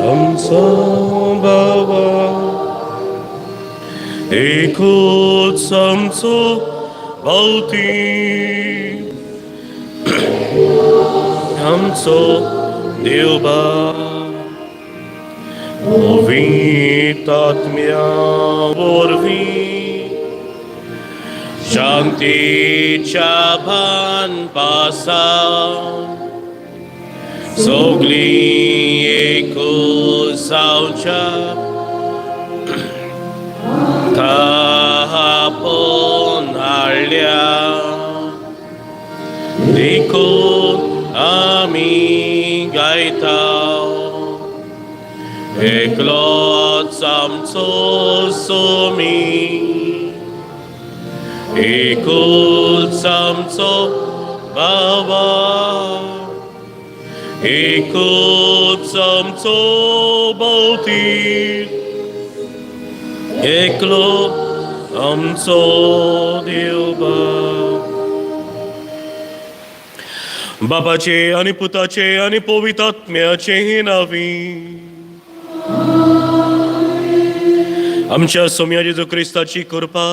आमचो बाबा एकूच आमचो भोवती आमचो देवबा पवित्र वरवीं शांतीच्या भान पासा सगळीं एकूच जावच्या थापून हाडल्या देखून आमी गायता एकलोच आमचो सोमी एकूच आमचो बाबा एकूच आमचो भोवती एकलो आमचो देव बापाचे आनी पुताचे आनी पवित्र आत्म्याचे नांवी. आमच्या सोम्या जेजू क्रिस्ताची कृपा,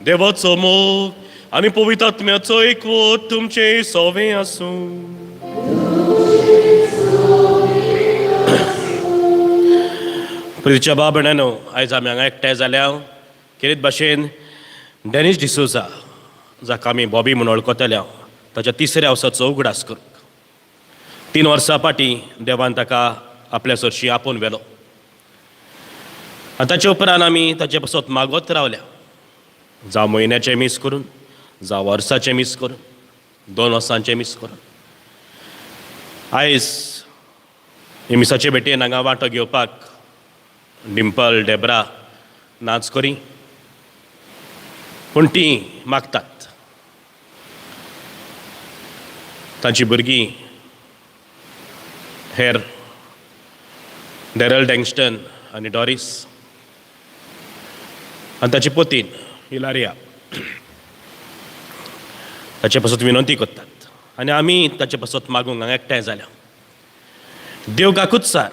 देवाचो मोग आनी पवित्र आत्म्याचो एकवट तुमचे सोवे आसूं. प्रितीच्या बाब भयणांनो, आयज आमी हांगा एकठांय जाल्या खेरीत भाशेन डेनीस डिसोजा, जाका आमी बॉबी म्हूण वळखतले, ताच्या तिसऱ्या वर्साचो उगडास करूंक. 3 वर्सां फाटीं देवान ताका आपल्या सरशी आपोवन व्हेलो आनी ताचे उपरांत आमी ताचे पासत मागत रावल्या, जावं म्हयन्याचें मीस करून, जावं वर्साचें मीस करून, 2 वर्सांचें मीस करून. आयज हे मिसाचे भेटेन हांगा वांटो घेवपाक डिंपल, डेब्रा नाच करी, पूण तीं मागतात तांची भुरगीं हेर डॅरल डँगस्टन आनी डॉरीस आनी ताची पतीन हिलारिया ताचे पासत विनंती करतात आनी आमी ताचे पासत मागूंक हांगा एकठांय जाल्या. देव काकुतसार.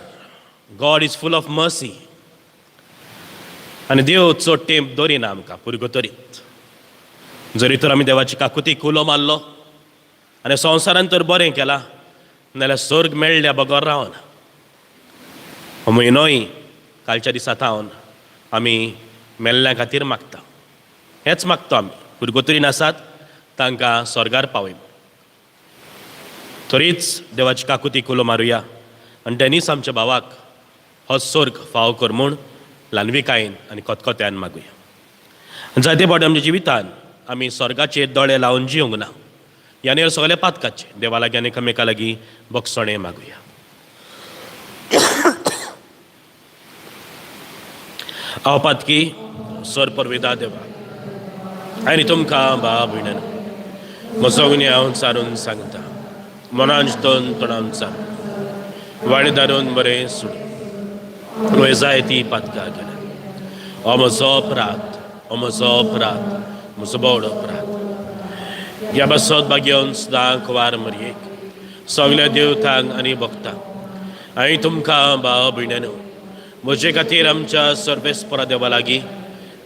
God is full of mercy आनी देव चड तेंप दवरिना आमकां पुर्गतोरीत. जरी तर आमी देवाची काकुतीक उलो मारलो आनी संवसारान तर बरें केलां, नाल्यार स्वर्ग मेळ्ळ्या बगर रावना. हो म्हयनोय कालच्या दिसा थावन आमी मेल्ल्या खातीर मागता. हेंच मागता आमी, पुर्गतोरीन आसात तांकां स्वर्गार पावय. तरीच देवाची काकुतीक उलो मारुया आनी डेनीस आमच्या भावाक हो स्वर्ग फावो कर म्हूण ल्हानविकायेन आनी खतखत्यान मागुया. जायते फावटी आमच्या जिवितान आमी स्वर्गाचेर दोळे लावन जिवंक ना. ह्या सगळ्या पातकाचे देवा लागीं आनी एकामेका लागीं भोगसणें मागुया. हांव पातकी सर परवेदा देवा आनी तुमकां भाव भयणांनो, म्हजो गुन्यांव सारून सांगता. मनान चिंतून, तोंडान सांग, वाणी धारून, बरें सोडून हांवें जायती पातकां केल्या. हो म्हजो अपराध, हो म्हजो अपराध, म्हजो व्हड अपराध. ह्या पासत भाग्यवंत सदां कुंवार मरयेक, सगल्या देवतांक आनी भक्तांक आनी तुमकां भाव भयणांनो, म्हजे खातीर आमच्या सर्वेस्परा देवा लागीं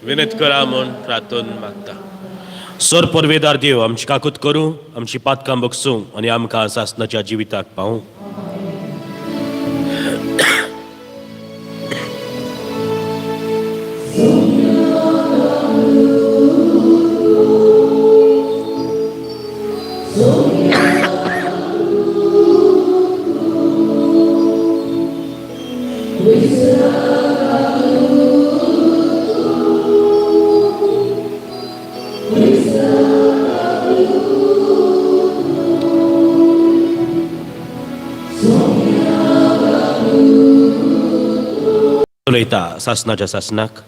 विनंती करा म्हूण प्रार्थन मागता. सर परवेदार देव आमची काकूत करूं, आमची पातकां बगसूं आनी आमकां सासनाच्या जिविताक पावूं. उलयता सासनाच्या सासनाक.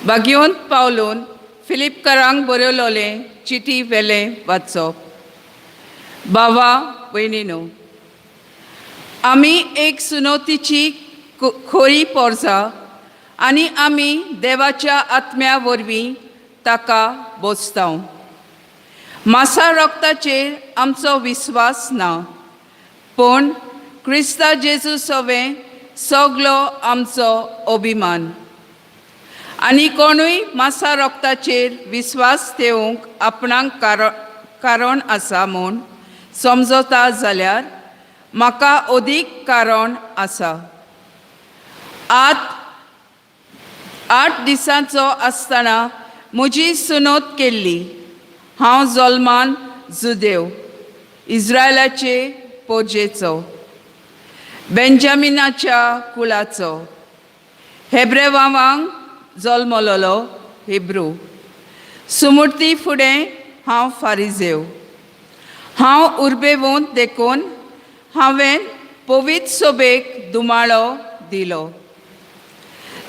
भाग्यवंत पावलून फिलिपकारांक बरयलोलें चिटी वेलें वाचप. बाबा भयणीनो, आमी एक सुनोतीची खोरी पोरसा आनी आमी देवाच्या आत्म्या वरवीं ताका बोसतांव. मासा रोगताचेर आमचो विस्वास ना, पूण क्रिस्ता जेजू सवें सगलो आमचो अभिमान. आनी कोणूय मासा रोगताचेर विस्वास ठेवंक आपणाक कारण आसा म्हूण समजता जाल्यार म्हाका अदीक कारण आसा. 8 दिसांचो आसतना म्हजी सुनोत केल्ली. हांव जल्मान जुदेव, इज्रायलाचे पोजेचो, बेंजामिनाच्या कुळाचो, हेब्रेवांक जल्मलोलो हिब्रू. सुमुर्ती फुडें हांव फारिजेव. हांव उर्बेवंत देखून हांवें पवित्र सोबेक दुमाळो दिलो.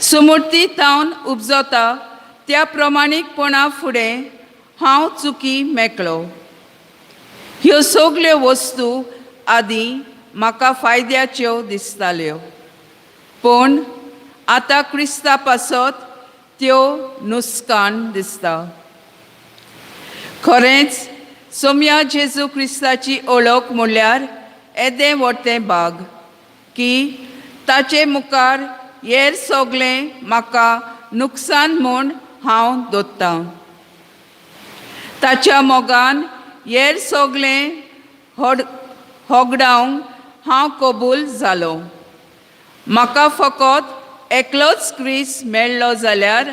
सुमुर्ती तावन उपजता त्या प्रमाणीकपणा फुडें हांव चुकी मेकळो. ह्यो सगल्यो वस्तू आदीं म्हाका फायद्याच्यो दिसताल्यो, पूण आतां क्रिस्ता पासत त्यो नुस्कान दिसता. खरेंच सोम्या जेजू क्रिस्ताची ओळख म्हणल्यार येदें व्हडलें बाग की ताचे मुखार हेर सगळें म्हाका नुकसान म्हूण हांव दोत्तां. ताच्या मोगान हेर सगळें होगडावंक हांव कबूल जालो. म्हाका फकत एकलोच क्रीस मेळ्ळो जाल्यार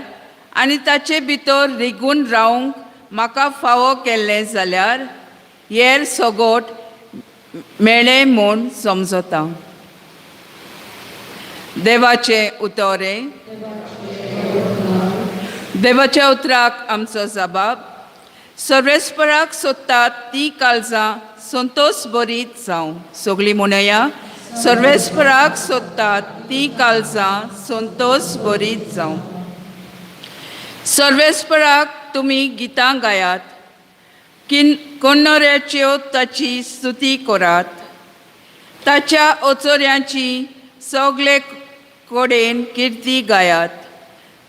आनी ताचे भितर रिगून रावंक म्हाका फावो केल्लें जाल्यार हेर सगोट मेळ्ळें म्हूण समजता. देवाचें उतोरें. देवाच्या उतराक आमचो जबाब. सर्वेस्पराक सोदतात ती काळजां संतोश बरीत जावं. सगळीं म्हणया, सर्वेस्पराक सोदतात ती काळजां संतोश बरीत जावं. सर्वेस्पराक तुमी गितां गायात, किन्नऱ्याच्यो ताची स्तुती करात. ताच्या ओचोऱ्यांची सगळे कडेन किर्ती गायात.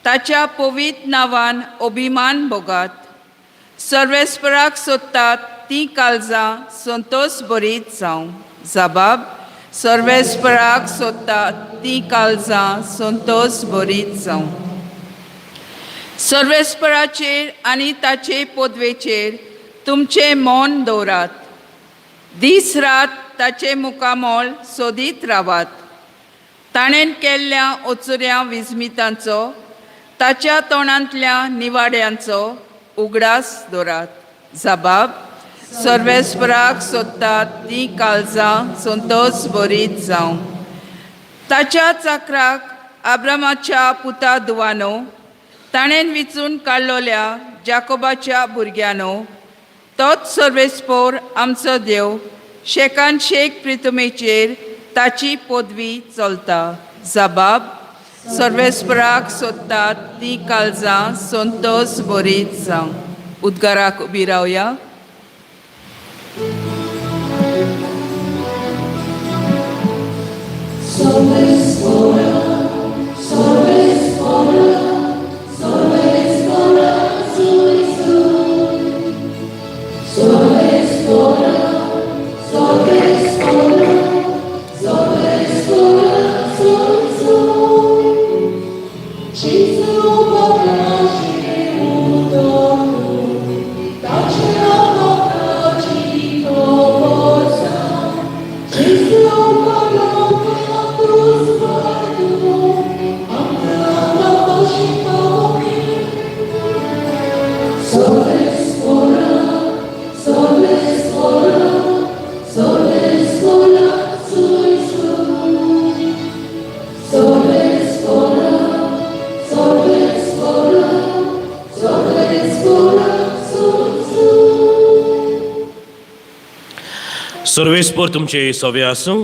ताच्या पवित्र नांवान अभिमान भोगात. सर्वेस्पराक सोदतात ती काळजां संतोश बरीत जावं. जबाब. सर्वेस्पराक सोदतात ती काळजां संतोश बरीत जावं. सर्वेस्पराचेर आनी ताचे पदवेचेर तुमचें मन दवरात. दीस रात ताचें मुखामळ सोदीत रावात. ताणें केल्ल्या ओचुऱ्या विस्मितांचो, ताच्या तोंडांतल्या निवाड्यांचो उगडास दवरात. जबाब. सर्वेस्पराक सोदतात ती काळजां संतोश बरीत जावं. ताच्या चाकराक आब्रामाच्या पुता दुवानो, ताणें विचून काडलोल्या जाकोबाच्या भुरग्यांनो, तोच सर्वेस्पोर आमचो देव, शेकान शेक प्रितमेचेर ताची पदवी चलता. जबाब. सर्वेस्पराक सोदतात ती काळजां संतोश बरीत जावं. उद्गाराक उबी रावया. सर्वेस्पर तुमचे सवे आसूं.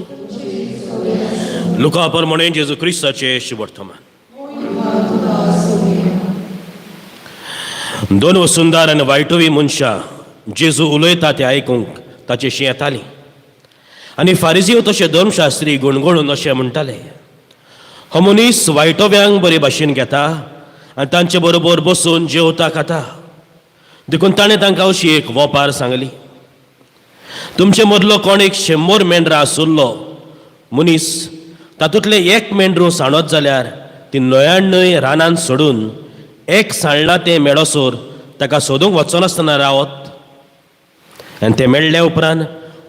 लुका प्रमाणे जेजू क्रिस्ताचे शुभवर्तमान. दोन वसुंदार आनी वायटोवी मनशां जेजू उलयता तें आयकूंक ताचेशी येतालीं आनी फारिजीव तशें धर्मशास्त्री गुणगुणून अशें म्हणटाले, हो मनीस वायटोव्यांक बरे भाशेन घेता आनी तांचे बरोबर बसून जेवता खाता. देखून ताणें तांकां अशी एक वोपार सांगली, तुमचे मदलो कोण एक 100 मेंढरां आसुल्लो मनीस तातूंतलें एक मेंढरू सांडत जाल्यार ती 99 रानान सोडून एक सांडला तें मेळोसर ताका सोदूंक वचनासतना रावत? आनी तें मेळ्ळ्या उपरांत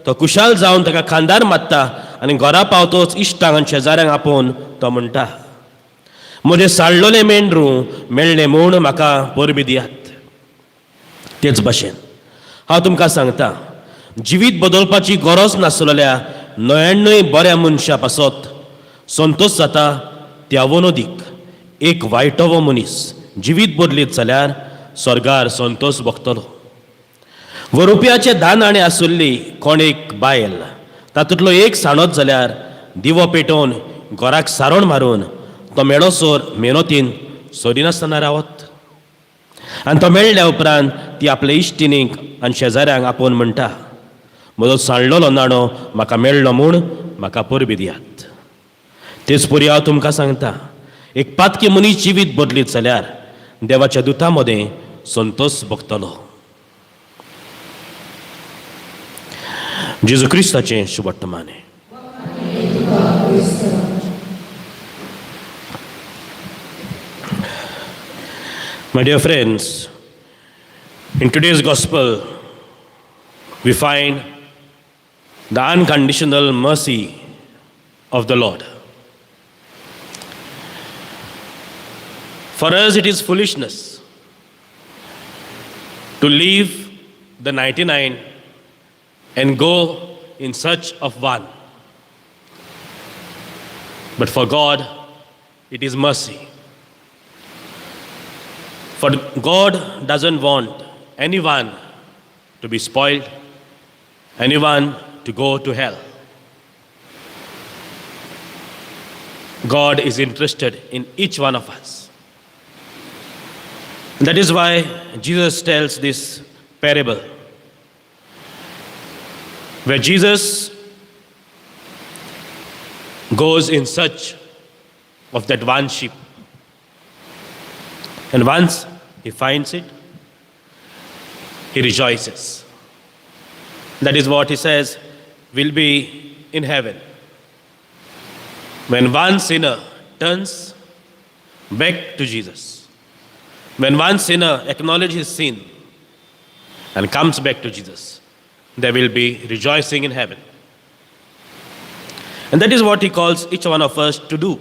तो खुशाल जावन ताका खांदार मारता आनी घरा पावतोच इश्टांक आनी शेजाऱ्यांक आपोवन तो म्हणटा, म्हजें सांडलोलें मेंढरू मेळ्ळें म्हूण म्हाका परबी दियात. तेच भाशेन हांव तुमकां सांगता, जिवीत बदलपाची गरज नासलेल्या 99 बऱ्या मनशा पासत संतोश जाता त्यावून अदीक एक वायटवो मनीस जिवीत बदलीत जाल्यार स्वर्गार संतोश भोगतलो. व रुपयाचे 10 नाणे आसुल्ली कोण एक बायल तातूंतलो एक सांडत जाल्यार दिवो पेटोवन घराक सारोण मारून तो मेळोसर मेहनतीन सोदिनासतना रावत? आनी तो मेळ्ळ्या उपरांत ती आपल्या इश्टिणीक आनी शेजाऱ्यांक आपोवन म्हणटा, म्हजो सांडलेलो नाणो म्हाका मेळ्ळो म्हूण म्हाका परबी दियात. तेच परी हांव तुमकां सांगता, एक पातकी मनीस जिवीत बदलीत जाल्यार देवाच्या दुता मदें संतोश भोगतलो. जेजू क्रिस्ताचें शुभवर्तमान. My dear friends, in today's gospel, we find the unconditional mercy of the Lord. For us, it is foolishness to leave the 99 and go in search of one. But for God, it is mercy. For God doesn't want anyone to be spoiled, anyone to go to hell. God is interested in each one of us. That is why Jesus tells this parable, where Jesus goes in search of that one sheep. And once he finds it, he rejoices. That is what he says will be in heaven. When one sinner turns back to Jesus, when one sinner acknowledges his sin and comes back to Jesus, there will be rejoicing in heaven. And that is what he calls each one of us to do,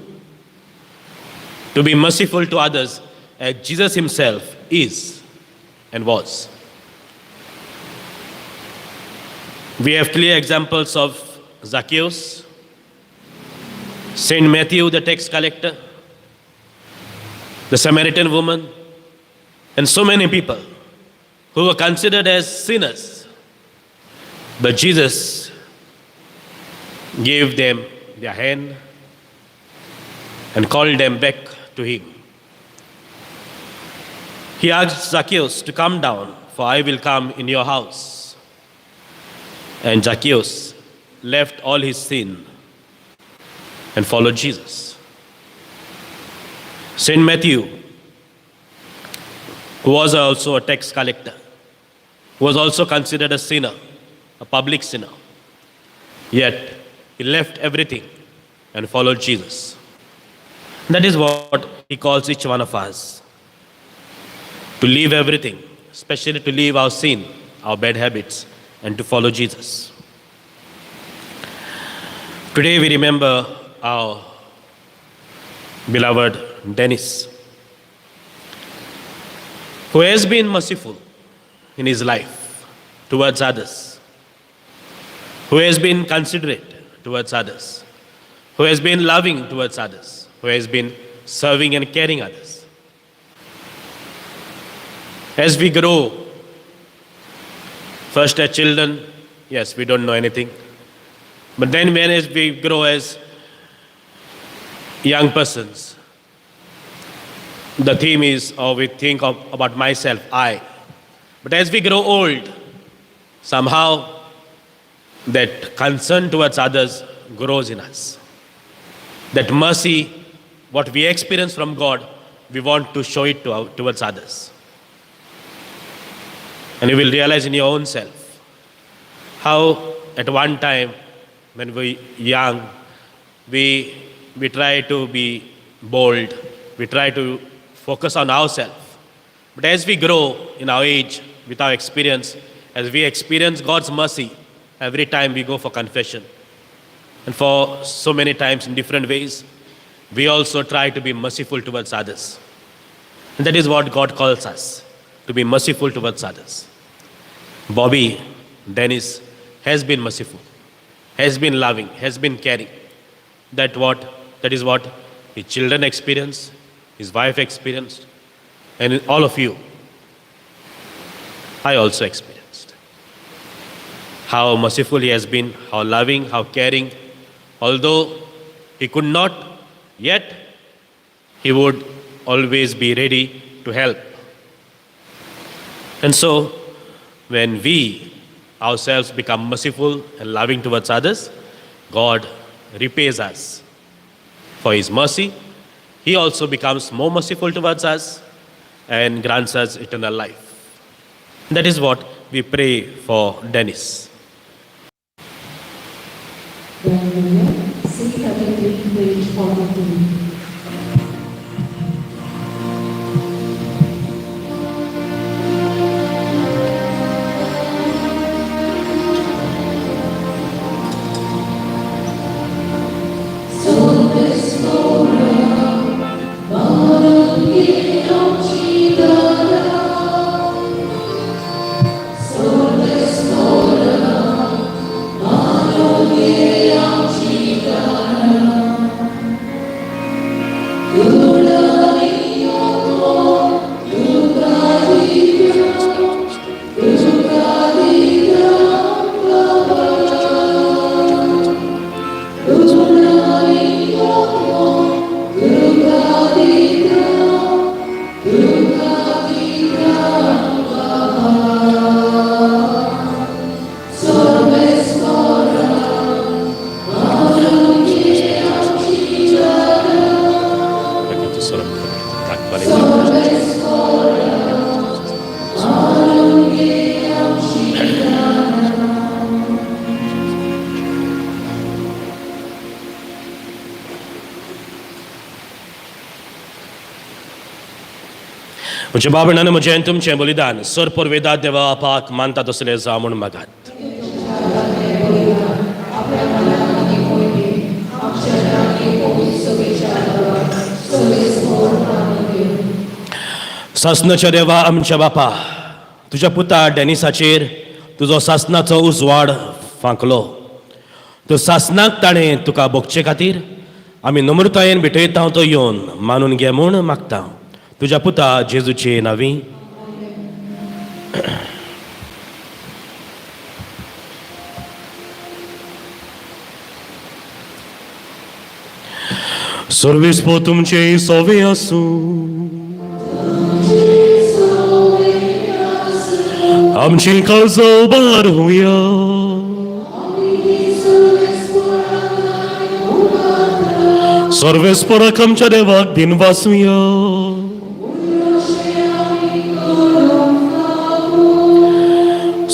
to be merciful to others as Jesus himself is and was. We have clear examples of Zacchaeus, Saint Matthew, the tax collector, the Samaritan woman, and so many people who were considered as sinners. But Jesus gave them their hand and called them back to him. He asked Zacchaeus to come down, for I will come in your house. And Zacchaeus left all his sin and followed Jesus. Saint Matthew, who was also a tax collector, who was also considered a sinner, a public sinner, yet he left everything and followed Jesus. That is what he calls each one of us, to leave everything, especially to leave our sin, our bad habits, and to follow Jesus. Today we remember our beloved Dennis, who has been merciful in his life towards others, who has been considerate towards others, who has been loving towards others, who has been serving and caring others. As we grow, first as children, yes, we don't know anything. But then when as we grow as young persons, The theme is, or we think of, about myself, I. But as we grow old, somehow that concern towards others grows in us. That mercy, what we experience from God, we want to show it towards others. And you will realize in your own self how at one time when we young, we try to be bold, we try to focus on ourselves. But as we grow in our age, with our experience, as we experience God's mercy, every time we go for confession, and for so many times in different ways, we also try to be merciful towards others. And that is what God calls us, to be merciful towards others. Bobby Dennis has been merciful, has been loving, has been caring. That is what his children experience, his wife experienced, and all of you, I also experienced. How merciful he has been, how loving, how caring. Although he could not, yet he would always be ready to help. And so, when we ourselves become merciful and loving towards others, God repays us for His mercy. He also becomes more merciful towards us and grants us eternal life. That is what we pray for Dennis. Hallelujah. 633, page 42. म्हज्या बाबणान म्हजें तुमचें बलिदान sir परवेदा देवा आपाक मानता तसलें जावं म्हूण मागात. सासनाच्या देवा आमच्या बापा, तुज्या पुता डेनिसाचेर तुजो सासनाचो उजवाड फांकलो. तो सासनाक ताणें तुका भोगचे खातीर आमी नम्रतायेन भेटयता तो येवन मानून घे म्हूण मागता तुज्या पुता जेजूचे नांवी. सर्वीस पो तुमचे सोवे आसूं, आमची काळजां उबार होया. सर्वेस्पराक आमच्या देवाक दिन वासुया.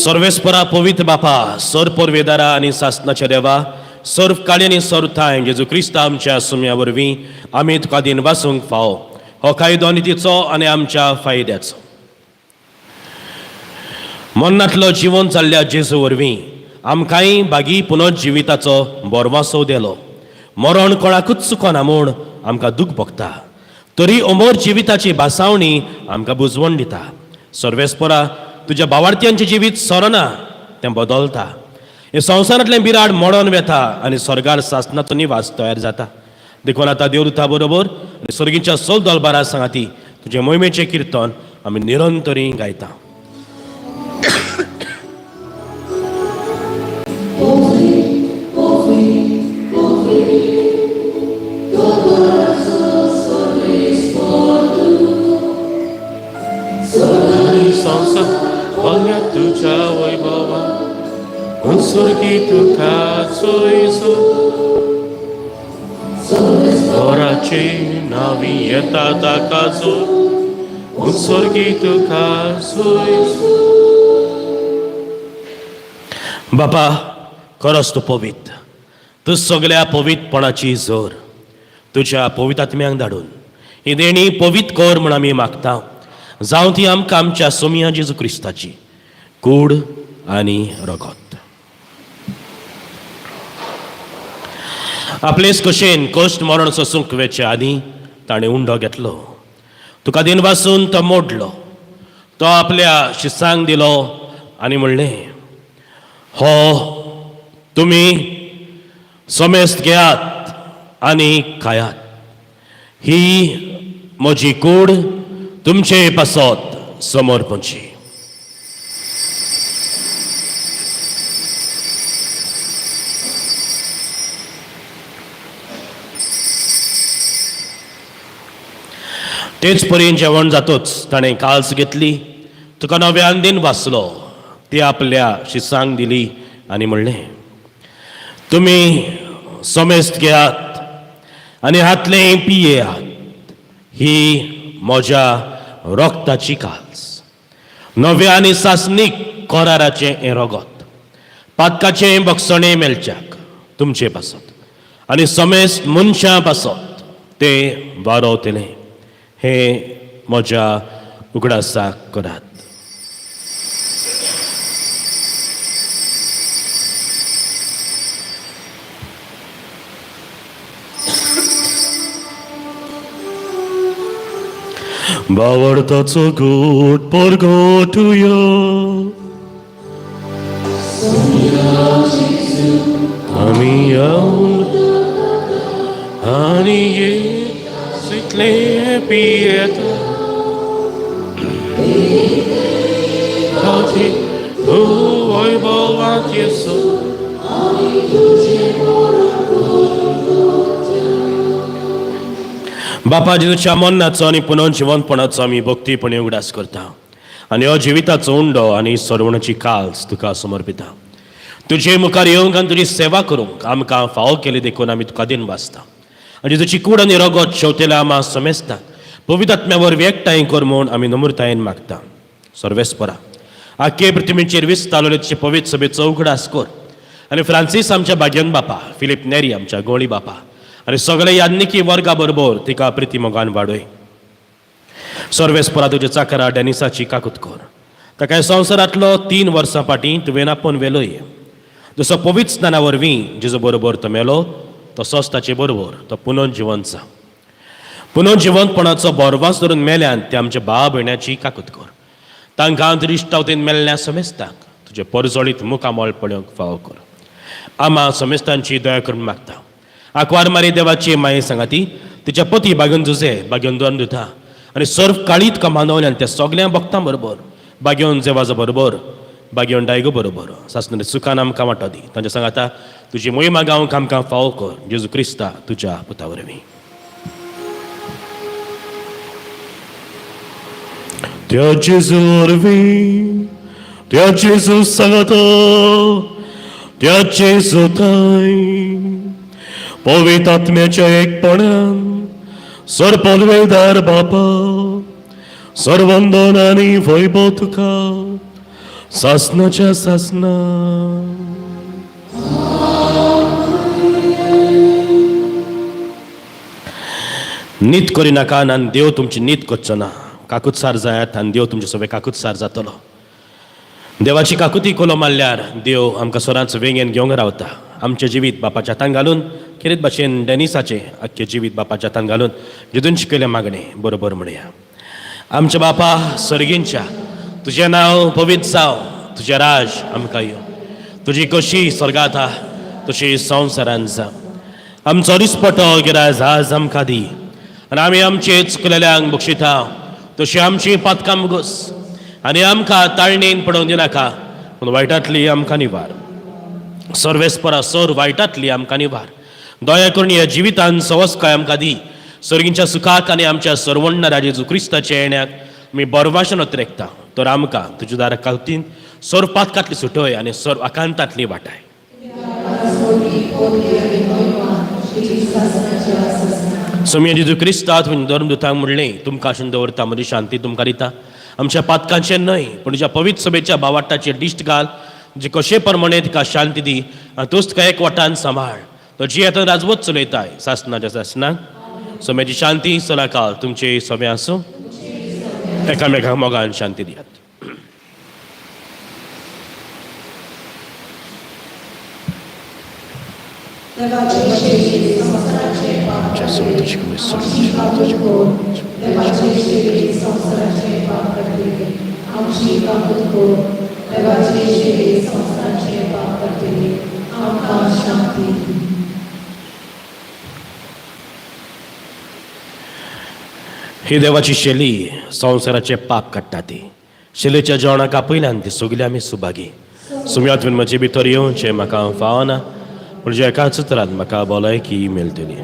सर्वेस्परा पवित्र बापा, सर परवेदारा आनी सासनाच्या देवा, सर्व काळी आनी सर्व ठांय जेजू क्रिस्ता आमच्या सुम्या वरवीं आमी तुका दिन वासूंक फावो हो कायदो नितीचो आनी आमच्या फायद्याचो. मन्नांतलो जिवन जाल्ल्या जेजू वरवीं आमकांय बागी पुनर्जिविताचो बोरवासो दिलो. मरण कोणाकूच चुकना म्हूण आमकां दूख भोगता, तरी अमर जिविताची भासावणी आमकां बुजवण दिता. सर्वेस्परा तुज्या बावार्थ्यांचें जिवीत सरना, तें बदलता. हे संवसारांतलें बिराड मोडोन वेता आनी स्वर्गार सासनाचो निवास तयार जाता. देखून आतां देवदूता बरोबर आनी सर्गीच्या सोल दलबारा सांगाती तुजें मोहिमेचें किर्तन आमी निरंतरी गायता. भरल्या तुज्या वैभवा उत्सर्गी तुका सोयसो घराचे नावी येता ताका जो उत्सर्गी तुका सोयसो. बापा खरोच तूं पवित्र, तूं सगळ्या पवित्रपणाची जोर. तुज्या पवित्र आत्म्यांक धाडून ही देणी पवित्र कर म्हूण आमी मागता. जावं ती आमकां आमच्या सोमिया जेजू क्रिस्ताची कूड आनी रगत. आपलेच कशेन कश्ट मरण सोसूंक वेचे आदीं ताणें उंडो घेतलो, तुका दिन वासून तो मोडलो, तो आपल्या शिसांक दिलो आनी म्हणलें, हो तुमी समेस्त घेयात आनी खायात, ही म्हजी कूड तुमचे पासत समर्पणची. तेच परीन जेवण जातूच ताणें काल्स घेतली, तुका नव्यान दिन वाचलो, ती आपल्या शिसांक दिली आनी म्हणलें, तुमी समेस्त घेयात आनी हातलें पियेयात, ही म्हज्या रक्ताची काल्स, नव्या आनी सासणीक कराराचें हें रगत, पातकाचें बक्षणें मेळच्याक तुमचे पासत आनी समेस्त मनशां पासत तें वारोवतलें. हें म्हज्या उगडासाक करात. बावडताचो गोट परगटुया, आमी येवन आनी येतले पियेता वैभवात येसो. बापा जेजूच्या मरणाचो आनी पुनः जिवंतपणाचो आमी भक्तीपणी उगडास करता आनी हो जिविताचो उंडो आनी सरवणाची काल्स तुका समर्पिता. तुजे मुखार येवंक आनी तुजी सेवा करूंक आमकां फावो केली देखून आमी तुका दिन वाचता आनी तुजी कूड आनी रगत शेवतेल्या आमा समेस्तांक पवित्र आत्म्या वरवीं एकठांय कर म्हूण आमी नम्रतायेन मागता. सर्वेस्परा आख्खे पृथ्वीचेर विस्तारलेले तुजे पवित्र सभेचो उगडास कर आनी फ्रांसीस आमच्या भाग्यन बापा, फिलीप नेरी आमच्या गोळी बापा आनी सगळे याज्ञिकी वर्गा बरोबर तिका प्रिती मोगान वाडय. सर्वेस्परा तुज्या चाकरा डेनिसाची काकूत कर, ताका संवसारांतलो 3 वर्सां फाटीं तुवें आपोवन व्हेलोय. जसो पवित्र स्नाना वरवीं जेजू बरोबर तो मेलो तसोच ताचे बरोबर तो पुनर्जिवंत जावं. पुनर्जिवंतपणाचो बोरवास धरून मेल्यान ते आमच्या भाव भयण्याची काकूत कर, तांकां दृश्टावतेन मेल्ल्या समेस्तांक तुजें परजळीत मुखामळ पळोवंक फावो कर. आमा समेस्तांची दया करून मागता. आंकवार मारी देवाची माये सांगाती तिच्या पती बागेवन जुजे बागेवन दोन दिता आनी सर्व काळीत कमानवल्यान त्या सगळ्या भक्तां बरोबर बागेवन जेवाजा बरोबर बागेवन डायगो बरोबर सासणारी सुखान आमकां वांटो दी. तांच्या सांगाता तुजी मोहिमा गावंक आमकां फावो कर, जेजू क्रिस्ता तुज्या पुता वरवीं. त्या जेजू वरवीं, त्या जेजू सांगाता, त्या जेजू थांय पवित्र आत्म्याच्या एकपणान सरपलवेदार बापा सर्वंदन आनी वैभव तुका सासनाच्या सासना. नीत करिनाका आनी देव तुमची नीत करचो ना. काकुतसार जायात आनी देव तुमचे सगळे काकुतसार जातलो. देवाची काकुती कोलो मारल्यार देव आमकां सदांच वेंगेन घेवंक रावता. आमचें जिवीत बापाच्या हातान घालून खेरीत भाशेन डेनिसाचें आख्खें जिवीत बापाच्या हातान घालून जेजून शिकयलें मागणें बरोबर म्हणया. आमच्या बापा सर्गींच्या, तुजें नांव पवित्र जावं, तुजें राज आमकां येवं, तुजी कशी स्वर्गांत आहा तशी संवसारांत जावं. आमचो दिसपटो गिराज आज आमकां दी आनी आमी आमचे चुकलेल्यांक बक्षिता तशी आमची पातकां मुगोस आनी आमकां ताळणेन पडोवन दिनाका पूण वायटांतली आमकां निवार. सर्वेस्परा सर वायटांतली आमकां निवार. दया करून ह्या जिवितान सवस्काय आमकां दी. सर्गींच्या सुखाक आनी आमच्या सर्वण्ण राजेजू क्रिस्ताच्या येण्याक आमी बरवाशन अत्रेकता. तर आमकां तुज्या दारा कावतीन सर्व पातकांतली सुटय आनी सर्व आकांतांतली वाटाय. सोमया जेजू क्रिस्ता तुवें धर्मदुतांक म्हणलें, तुमकां आशून दवरता, म्हजी शांती तुमकां दिता. आमच्या पातकांचें न्हय पूण तुज्या पवित्र सभेच्या बावाटाचेर दिश्ट घाल, जे कशे प्रमाणे तिका शांती दी आनी तूच तिका एक वाटान सांबाळ. तो जियेता राजवत चलयताय सासनाच्या सासनाक. सोम्याची शांती सदांकाळ तुमचे सगळे आसूं. एकामेकांक मोगान शांती दियात. ही देवाची शैली संवसाराचे पाप काडटा ती शैलीच्या जेवणाक आपयल्यान ती सगळी आमी सुभागी. सुम्यात म्हजे भितर येवचें म्हाका फावना, पूण जे एकाच उतरान म्हाका भलायकी मेळटली.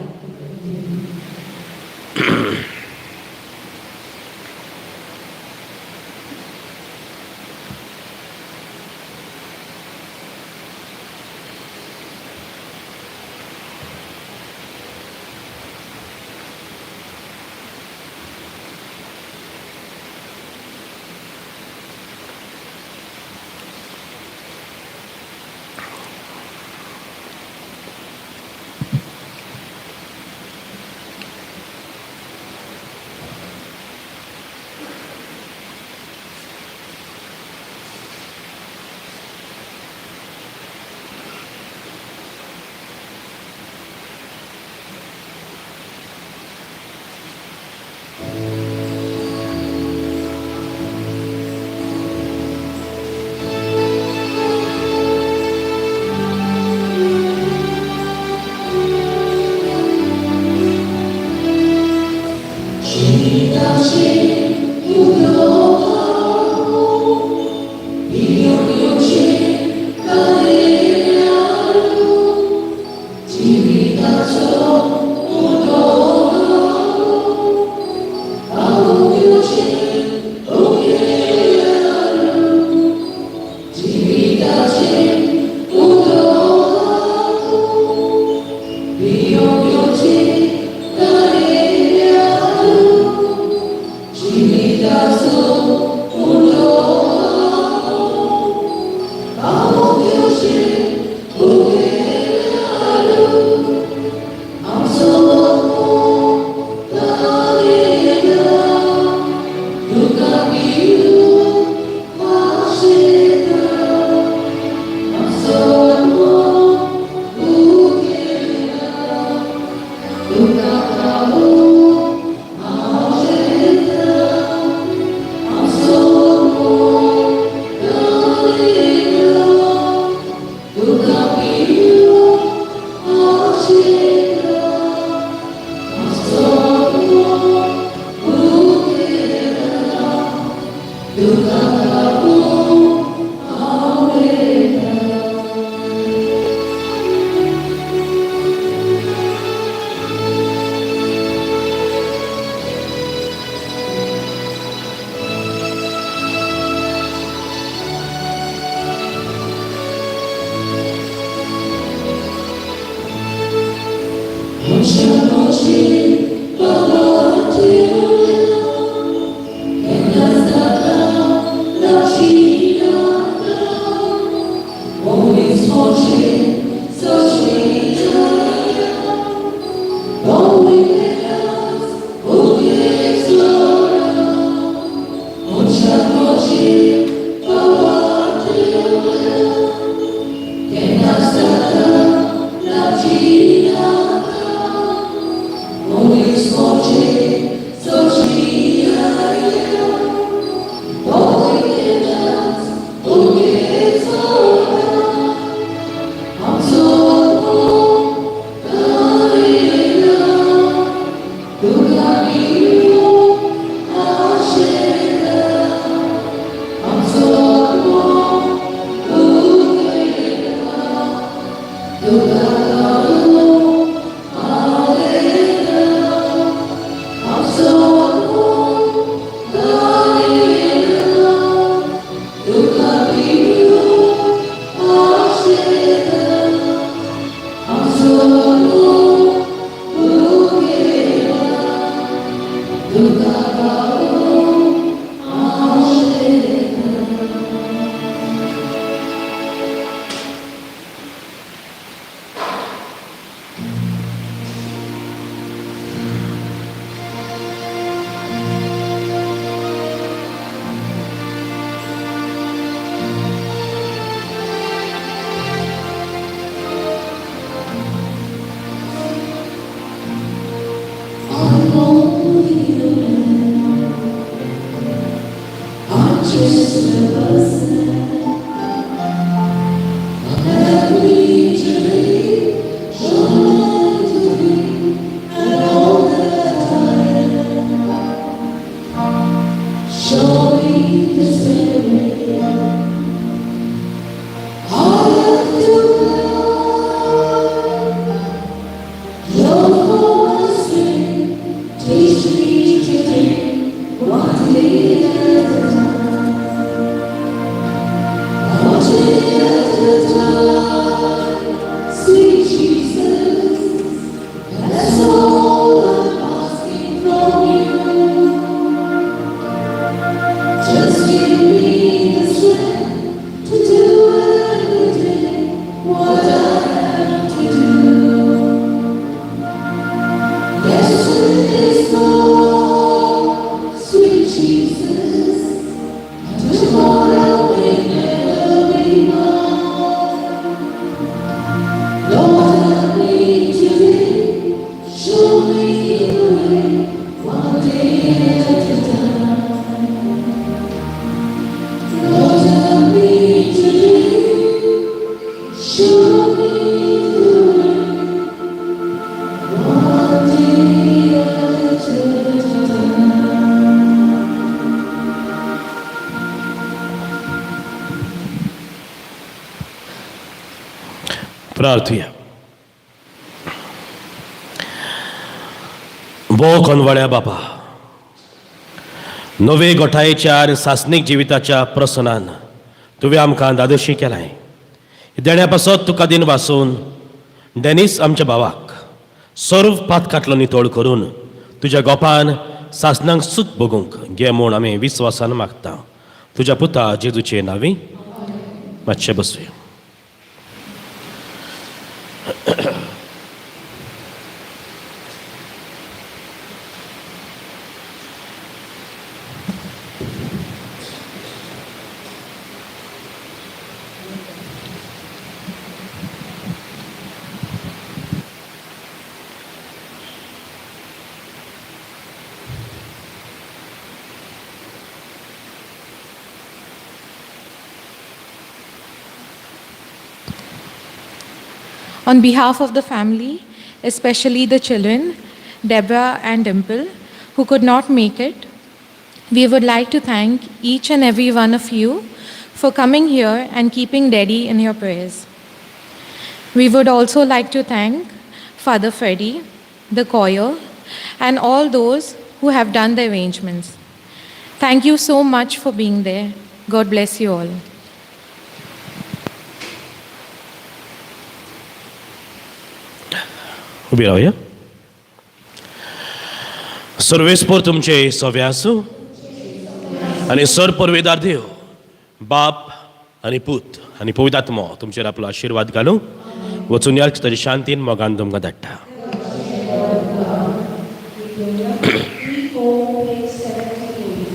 प्रार्थुया. भोव कोनवाड्या बापा, नवे गोठायेच्या आनी सासणीक जिविताच्या प्रसनान तुवें आमकां दादोशी केलाय. देण्या पासत तुका दिन वासून डेनीस आमच्या भावाक सर्व पातकांतलो नितळ करून तुज्या गोपान सासणांक सूख भोगूंक घे म्हूण आमी विस्वासान मागता, तुज्या पुता जेजूचे नांवी. मातशें बसुया. On behalf of the family, especially the children, Deborah and Dimple, who could not make it, we would like to thank each and every one of you for coming here and keeping Daddy in your prayers. We would also like to thank Father Freddy, the choir, and all those who have done the arrangements. Thank you so much for being there. God bless you all. उबी रावया. सर्वेस्पोर तुमचे सवे आसूं आनी sir परवेदार देव बाप आनी पूत आनी पवित्र आत्मो तुमचेर आपलो आशिर्वाद घालूं. वचून या ताजी शांतीन मोगान तुमकां धाडटा. 3, 4, page 78.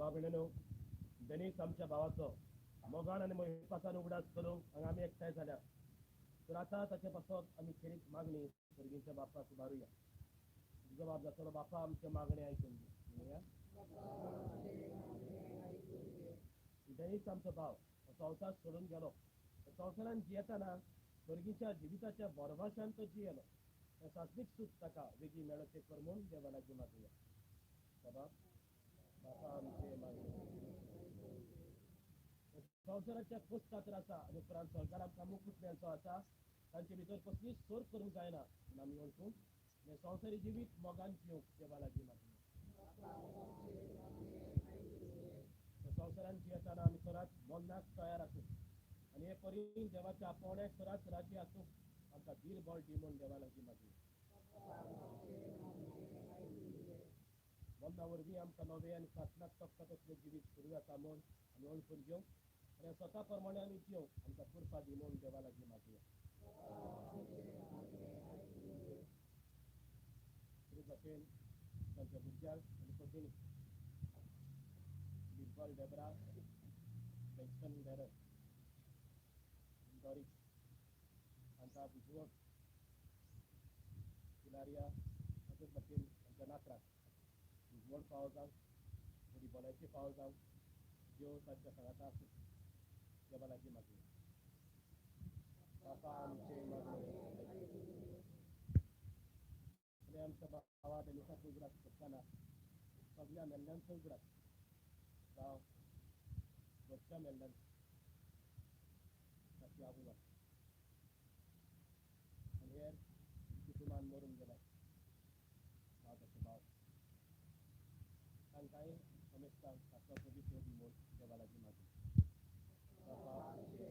भाव भयणींनो, डेनीस आमच्या भावाचो मोगान आनी मोहिपासान उगडास करूंक हांगा आमी एकठांय जाल्या. तर आतां ताचे पासत आमी खेरीत मागणी सर्गीच्या बापाक उबारुया. तुजो बाप जातलो बापा, आमचे मागणे आयकून घे. म्हणुया, डेनीस आमचो भाव हो संवसार सोडून गेलो. संवसारान जियेतना सर्गीच्या जिविताच्या बोरभाशान तो जियेलो. तें सासणीक सूख ताका वेगीं मेळचें कर म्हूण देवा लागीं मागुया. बाबा, बापा, आमचे मागणे. संवसाराच्या खोस खातीर आसा आनी उपरांत सरकार आमकां मुकूट मेळचो आसा. तांचे भितर कसलीच सोर करूंक जायना म्हूण आमी वळखूंक हें संवसारी जिवीत मोगान जिवंक देवा लागीं मागुया. संवसारान जियेतना आमी सदांच मरणाक तयार आसूं आनी हे परी देवाच्या आपोवण्याक सदांच राजी आसूंक आमकां धीर बळ दी म्हूण देवा लागीं मागुया. मरणा वरवीं आमकां नवें आनी सासणाक तगता तसलें जिवीत सुरू जाता म्हूण आमी वळखून घेवंक आनी स्वता प्रमाणे आमी जिवंक आमकां कृपा दी म्हूण देवा लागीं मागुया. तेच भाशेन तांच्या भुरग्यांक आनी पतिणीक, Dimple, Debra, Benson, Darren, Doris हांकां बुजवण, पिलारिया, तशेंच भाशेन तांच्या नातराक बुजवण फावो जावं, बरी भलायकी फावो जावं, देव तांच्या सांगाता आसूं, देवा लागीं मागुया. बापा, आमचे मागणे. आनी आमच्या भावा डेनिसाचो उगडास करतना सगळ्या मेल्ल्यांचो उगडास जावं, घरच्या मेल्ल्यांचो, ताची आवय आनी हेर कुटुंबान मरून गेला भाव, ताचे भाव, तांकांय समेस्तांक ताचो पवित्र दी म्हूण देवा लागीं मागुया. बापा, आमचे.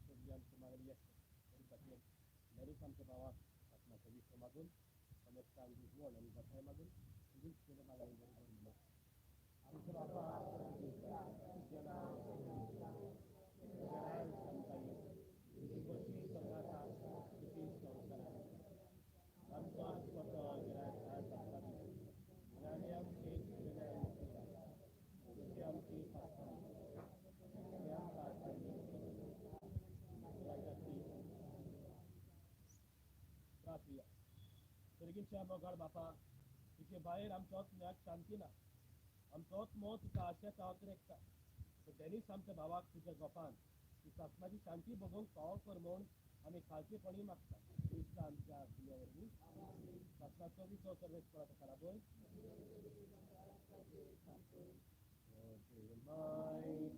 सगळी आमची मागणी आसता. भाशेन डेनीस आमच्या भावाक आत्माचो विश्व मागून, समेस्तांक बुजवण आनी घटाय मागून तुजीच केलें मागणी बरोबर म्हणून. आमच्या बापा, तुजें नांव तुजें राज आमकां येवं. तुजी मर्जी स्वर्गांत आसा तशी संवसारांत. आमचो आस्पतो गिरायक आज आमकां दी आनी आमी आमचे गुन्यांव माफ तशी आमची पातकां आनी आमकां वायटाची प्रार्थुया. सर्गीच्या मोगाळ बापा, तुजे भायर आमच्या आत्म्याक शांती ना. आमचो आत्मो तुका आशेता, अत्रेकता. तर डेनीस आमच्या भावाक तुज्या गोपान ती सासणाची शांती भोगोवंक फावो कर म्हूण आमी खालसेपणी मागता, क्रिस्ता आमच्या आत्म्या वरवीं. सासणाचो विसव सर्वेस्परा ताका लाभोय. My